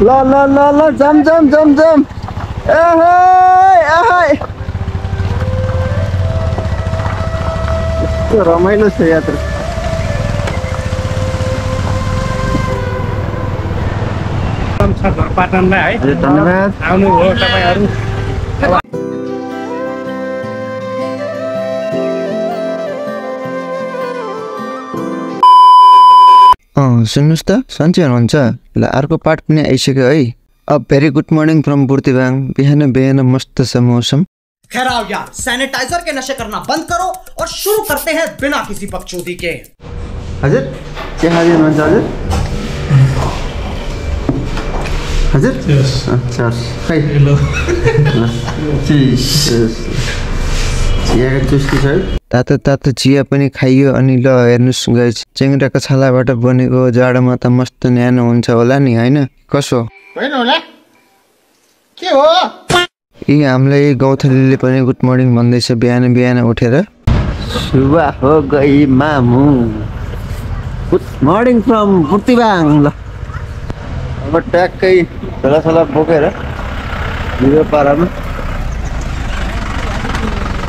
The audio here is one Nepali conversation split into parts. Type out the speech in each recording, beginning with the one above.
ल जम रमाइलो छ यात्रा। पाटनलाई है धन्यवाद आउनु हो तपाईहरु। सुन्नुस् त सन्चै हुनुहुन्छ? ल अर्को पार्ट पनि आइसक्यो है। अब भेरी गुड मर्निङ फ्रम बुर्तिवाङ। बिहान बिहान मस्त छ मौसम। खैर आओ यार, सैनिटाइजर के नशे करना बंद करो और शुरू करते हैं बिना किसी बकचोदी के। हजुर के खादिनुहुन्छ हजुर? हजुर अच्छा खै हेलो चियाको चुस्की छ है। तातो तातो चिया पनि खाइयो। अनि ल हेर्नुहोस् गाइस, चेङ्ग्राको छालाबाट बनेको जाडोमा त मस्त न्यानो हुन्छ होला नि हैन? कसो होइन होला के हो? यी हामीलाई गौथलीले पनि गुड मर्निङ भन्दैछ बिहान बिहान उठेर। सुबह हो गई मामु, गुड मर्निङ फ्रम बुर्तिवाङ। ल अब ट्याक्कै झोला बोकेर मेरो पारामा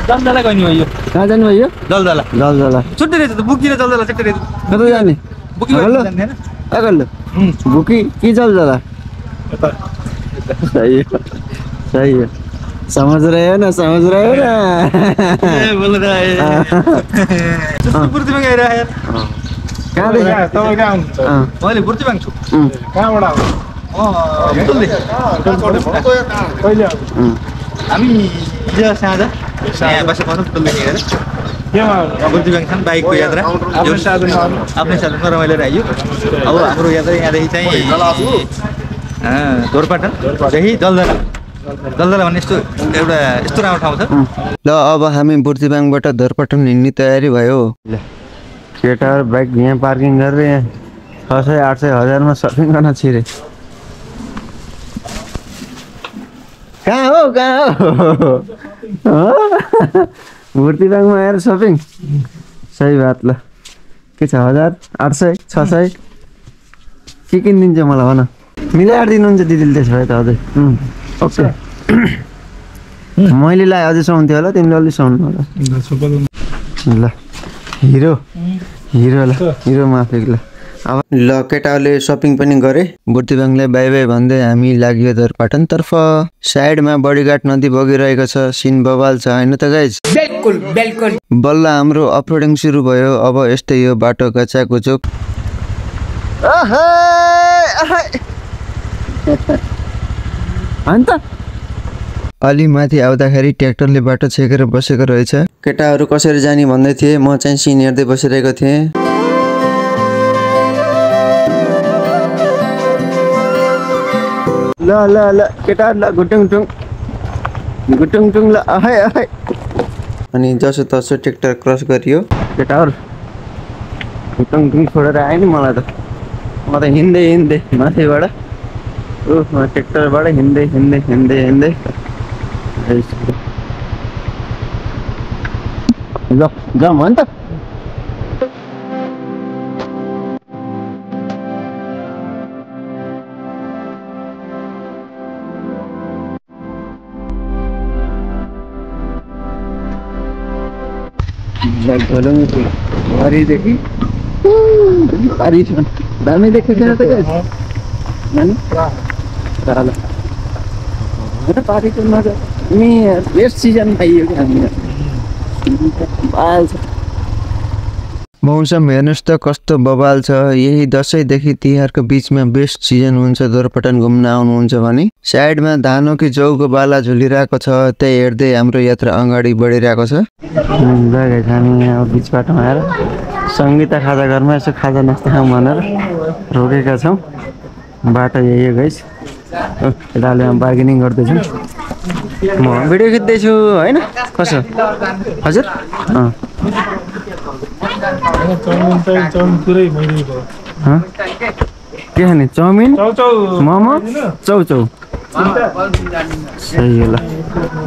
जलजला गइनु भयो। कहाँ जानु भयो? जलजला छुट्टै रहेछ त बुकी र जलजला छुट्टै रहेछ। कता जाने? बुकी जान्दैन हैन? अगल्लो बुकी कि जलजला? सही है समझ रहे हो ना ए बोल रहा है जस्तो बुर्तिवाङ आइरा यार। कहाँ देखि? तपाईँ कहाँ हुनुहुन्छ? मैले बुर्तिवाङ छु। कहाँबाट आउनु? बुटुलले कहिले आउनु? हामी हिजो साँझ यहाँ बसेको बुटुलले हिँडेर केमा बुर्तिवाङ खान बाइकको यात्रा आफ्नै साधनमा रमाइलो आइयो। अब हाम्रो यात्रा यहाँदेखि चाहिँ ढोरपाटनदेखि जलजला भन्ने यस्तो एउटा यस्तो राम्रो ठाउँ छ। ल अब हामी बुर्तिवाङबाट ढोरपाटन हिँड्ने तयारी भयो। केटाहरू बाइक यहाँ पार्किङ गरेर यहाँ 600-800-1000मा सपिङ गर्न छिरे। कहाँ हो बुर्तिवाङमा आएर सपिङ? सही बात। ल के छ 1000-800-600 के किनिदिन्छ मलाई भन? मिलाएर दिनुहुन्छ दिदीले त्यसो भए त अझै। ओके मैले लाएँ अझै सुहाउँथ्यो होला, तिमीले अलि सुहाउनु होला। ल हिरो माफिक। ल अब ल केटाहरूले सपिङ पनि गरे। बुर्तिवाङलाई बाई बाई भन्दै हामी लाग्यो ढोरपाटनतर्फ। साइडमा बडीघाट नदी बगिरहेको छ। सिन बवाल छ हैन त गाइज? बिल्कुल बल्ल हाम्रो अपलोडिङ सुरु भयो। अब यस्तै यो बाटो गचाकुचुक। अन्त अलि माथि आउँदाखेरि ट्र्याक्टरले बाटो छेकेर बसेको रहेछ। केटाहरू कसरी जाने भन्दै थिए, म चाहिँ सिन हेर्दै बसिरहेको थिएँ। ल केटाहरू ल गुटुङ ल आहाय। अनि जसो तसो ट्र्याक्टर क्रस गरियो। केटाहरू गुटुङ छोडेर आयो नि मलाई त। म त हिँड्दै माथिबाट ट्र्याक्टरबाट हिँड्दै ल जाम हो नि त। घरीदेखि पारिसम्म दामी देखेको छैन त पारीको मजा नि। बेस्ट सिजन पाइयो कि हामी मौसम हेर्नुहोस् त कस्तो बवाल छ। यही दसैँदेखि तिहारको बिचमा बेस्ट सिजन हुन्छ ढोरपाटन घुम्न आउनुहुन्छ भने। साइडमा धानो कि जौको बाला झुलिरहेको छ, त्यही हेर्दै हाम्रो यात्रा अगाडि बढिरहेको छ। हामी यहाँ बिच बाटोमा आएर सङ्गीता खाजा घरमा यसो खाजा नास्ता खाउँ भनेर रोकेका छौँ। बाटो यही हो गाइस। केटाले बार्गेनिङ गर्दैछौँ। म भिडियो खिच्दैछु होइन? कसो हजुर? के खाने? चाउमिन, मोमो, चौचौ। सही हो। ल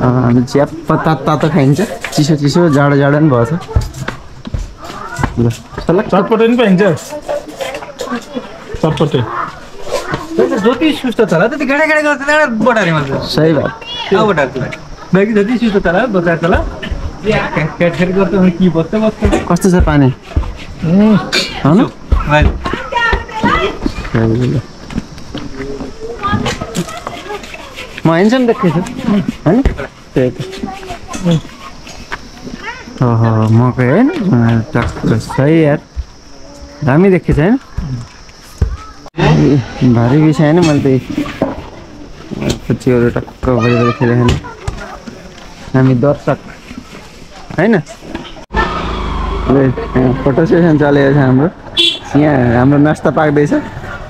हामी च्याप्प तातो खाइन्छ। चिसो जाडो पनि भएछ। ल चटपटे पनि पाइन्छ। चटपटे जति सुस्त चला त्यति गाडा गाडा गर्छ गाडा बटारे मान्छ सही बात अब बटार्छ बाकी जति सुस्त चला बटार चला क्याट गर्छ भने के बस्छ कस्तो छ पानी हैन म हिँड्छन् देखेछु हैन त्यही त ओहो मकै हैन टक्क सही यार दामी देखेछ हैन भारी विषय हैन मैले पछिहरू टक्क भएर खेलेको हामी दर्शक हैन फोटो सेसन चलेको छ हाम्रो यहाँ हाम्रो नास्ता पाक्दैछ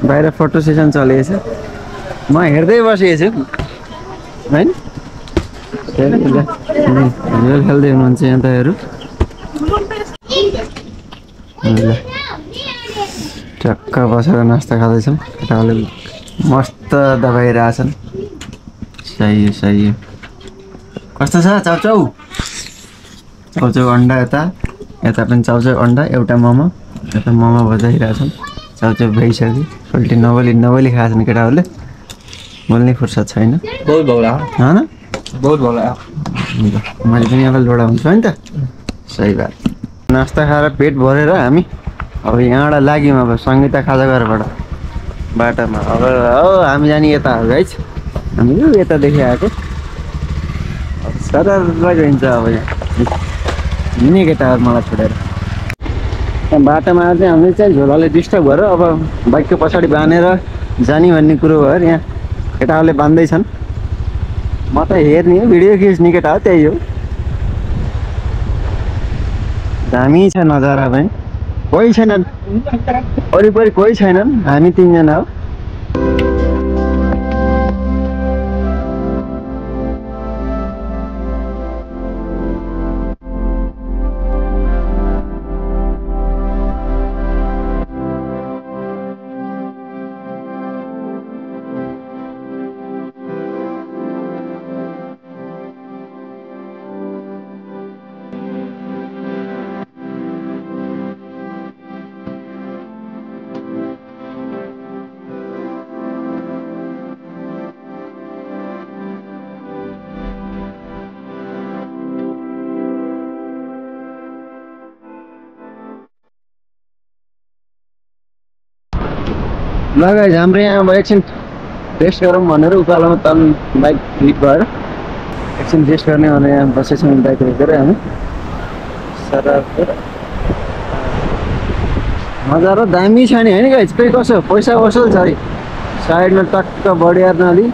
बाहिर फोटो सेसन चलेको छ म हेर्दै बसेको छु हैन खेल्दै हुनुहुन्छ यहाँ तपाईँहरू टक्क बसेर नास्ता खाँदैछौँ केटाहरूले मस्त दबाइरहेछन् सही हो कस्तो छ चाउचाउ चाउचाउ अन्डा यता पनि चाउचाउ अन्डा एउटा मोमो यता मोमो बजाइरहेछन् चाउचाउ भइसक्यो उल्टी नबोली खाएछन् केटाहरूले बोल्ने फुर्सद छैन बहुत भौला हैन बहुत भौला मैले पनि यहाँ लोडा हुन्छ नि त सही बात नास्ता खाएर पेट भरेर हामी अब यहाँबाट लाग्यौँ अब सङ्गीता खाजाघरबाट बाटोमा अब हामी जाने यता हो गाइस हामी यतादेखि आएको अब सर गइन्छ अब यहाँ हिँड्ने केटाहरू मलाई छोडेर बाटोमा चाहिँ हामीले चाहिँ झोलाले डिस्टर्ब गरेर अब बाइकको पछाडि बाँधेर जाने भन्ने कुरो भयो यहाँ केटाहरूले बाँध्दैछन् म त हेर्ने भिडियो खिच्ने केटा हो त्यही हो दामी छ नजारा पनि कोही छैनन् वरिपरि कोही छैनन् हामी तीनजना हो ल गाइस हाम्रो यहाँ अब एकछिन रेस्ट गरौँ भनेर उकालोमा तल बाइक हिट भएर एकछिन रेस्ट गर्ने भनेर यहाँ बसेछौँ बाइक रोकेर हामी सर नजारा दामी छ नि होइन गाइस फेरि कसो पैसा वसुल छ है साइडमा टक्क बढियार नदी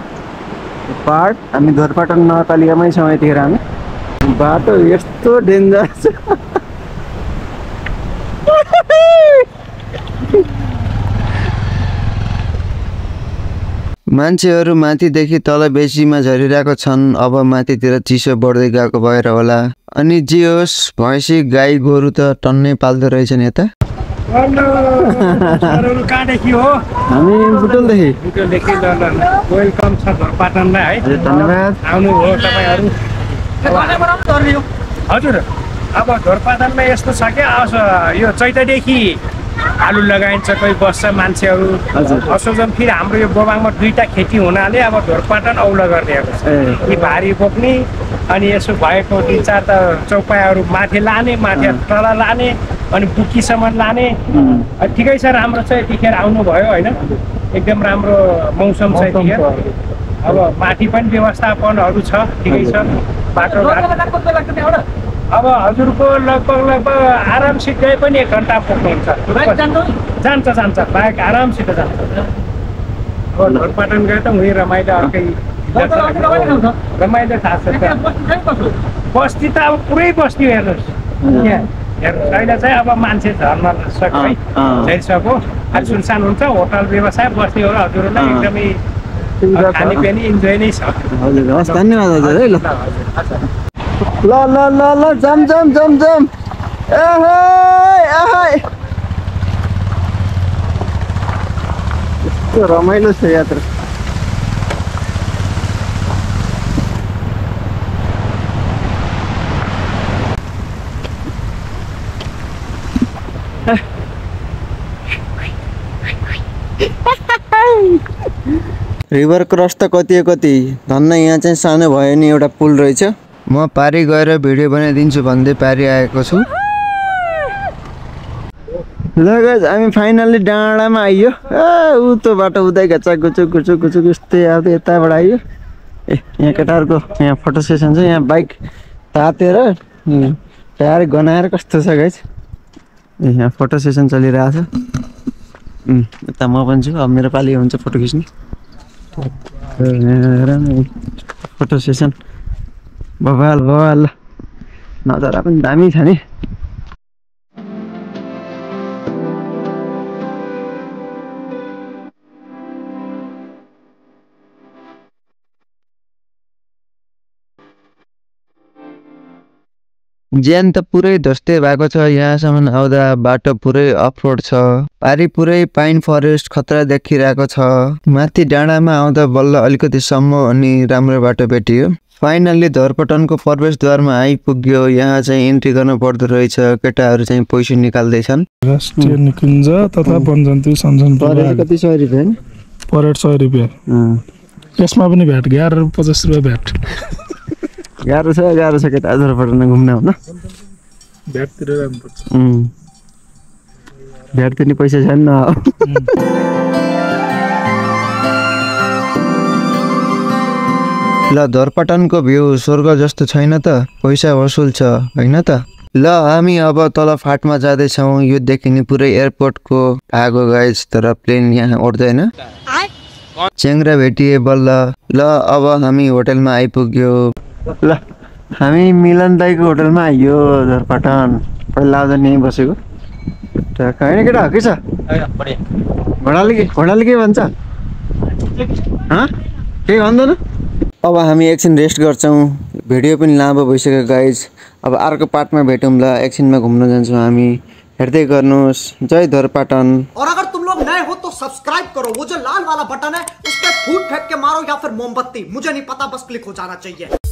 पाहाड हामी धोरपाटन नगरपालिकामै छौँ यतिखेर हामी बाटो यस्तो डेन्जर छ मान्छेहरू माथिदेखि तल बेसीमा झरिरहेको छन् अब माथितिर चिसो बढ्दै गएको भएर होला अनि जे होस् भैँसी गाई गोरु त टन्नै पाल्दो रहेछन् यता हामी बुटोलदेखि वेलकम छ धोरपाटनलाई है धन्यवाद आउनुभयो तपाईँहरू हजुर अब धोरपाटनमा यस्तो छ क्या यो चैतदेखि आलु लगाइन्छ कोही बस्छ मान्छेहरू असोजन फेरि हाम्रो यो गोबाङमा दुईटा खेती हुनाले अब धोरपाटन औलो गरिदिएको छ यी भारी बोक्ने अनि यसो भएको 3-4 त चौपायाहरू माथि लाने माथि तल लाने अनि बुकीसम्म लाने ठिकै छ राम्रो छ यतिखेर आउनुभयो होइन एकदम राम्रो मौसम छ यतिखेर अब माथि पनि व्यवस्थापनहरू छ ठिकै छ बाटो अब हजुरको लगभग आरामसित गए पनि 1 घन्टा पुग्नुहुन्छ जान्छ बाइक आरामसित जान्छ अब धोरपाटन गए त उही रमाइलो अर्कै रमाइलो थाहा छ बस्ती त अब पुरै बस्ती हेर्नुहोस् अहिले चाहिँ अब मान्छे झर्न सक्छ है झैसक्यो अलि सुनसान हुन्छ होटल व्यवसाय बस्नेहरू हजुरहरूलाई एकदमै खानेपिने इन्जोय नै छ धन्यवाद हजुर है ल ल ल ल जम यस्तो रमाइलो छ यात्रा रिभर क्रस त कति धन्न यहाँ चाहिँ सानो भयो नि एउटा पुल रहेछ। म पारी गएर भिडियो बनाइदिन्छु भन्दै पारी आएको छु। ल गाइस हामी फाइनल्ली डाँडामा आइयो। ऊ त्यो बाटो उतै घचा गुचुक यस्तै आउँदै यताबाट आइयो। ए यहाँ केटाहरूको यहाँ फोटो सेसन छ। यहाँ बाइक तातेर टायर गनाएर कस्तो छ गाइस। ए यहाँ फोटो सेसन चलिरहेछ। यता म पनि छु। अब मेरो पाली हुन्छ फोटो खिच्ने। फोटो सेसन बवाल नजारा पनि दामी छ नि। ज्यान त पुरै ध्वस्तै भएको छ। यहाँसम्म आउँदा बाटो पुरै अफरोड छ। पारी पुरै पाइन फरेस्ट खतरा देखिरहेको छ। माथि डाँडामा आउँदा बल्ल अलिकति सम्म अनि राम्रो बाटो भेटियो। फाइनल्ली धरपटनको प्रवेशद्वारमा आइपुग्यो। यहाँ चाहिँ इन्ट्री गर्नु पर्दो रहेछ। केटाहरू चाहिँ पैसा निकाल्दैछन्। राष्ट्रिय निकुञ्ज तथा वनजन्तु संरक्षण विभाग। कति 100 रुपैयाँ नि? परेड 100 रुपैयाँ। यसमा पनि भ्याट 11.50 रुपैयाँ भ्याट। गाह्रो छ केटा धरपटन घुम्न हुन। भ्याट तिरेर जानुपर्छ। भ्याट तिर्ने पैसा छैन। ल धरपटनको भ्यू स्वर्ग जस्तो छैन त? पैसा वसुल छ हैन त? ल हामी अब तल फाटमा जाँदैछौँ। यो देखिने पुरै एयरपोर्टको आगो गाइस, तर प्लेन यहाँ उड्दैन। चेङ्ग्रा भेटिए बल्ल। ल अब हामी होटलमा आइपुग्यो। ल हामी मिलन दाईको होटलमा आइयो धरपटन। पहिला आउँदा नि बसेको होइन केटा के छ? घोडाले के भन्छ? केही भन्दैन? अब हामी एकछिन रेस्ट गर्छौँ। भिडियो पनि लामो भइसक्यो गाइज। अब अर्को पार्टमा भेटौँला। एकछिनमा घुम्न जान्छौँ हामी। हेर्दै गर्नुहोस्। जय धरपटन। और अगर तुम लोग नए हो तो सब्सक्राइब करो। वो जो लाल वाला बटन है उस पर फूट फेंक के मारो या फिर मोमबत्ती, मुझे नहीं पता, बस क्लिक हो जाना चाहिए।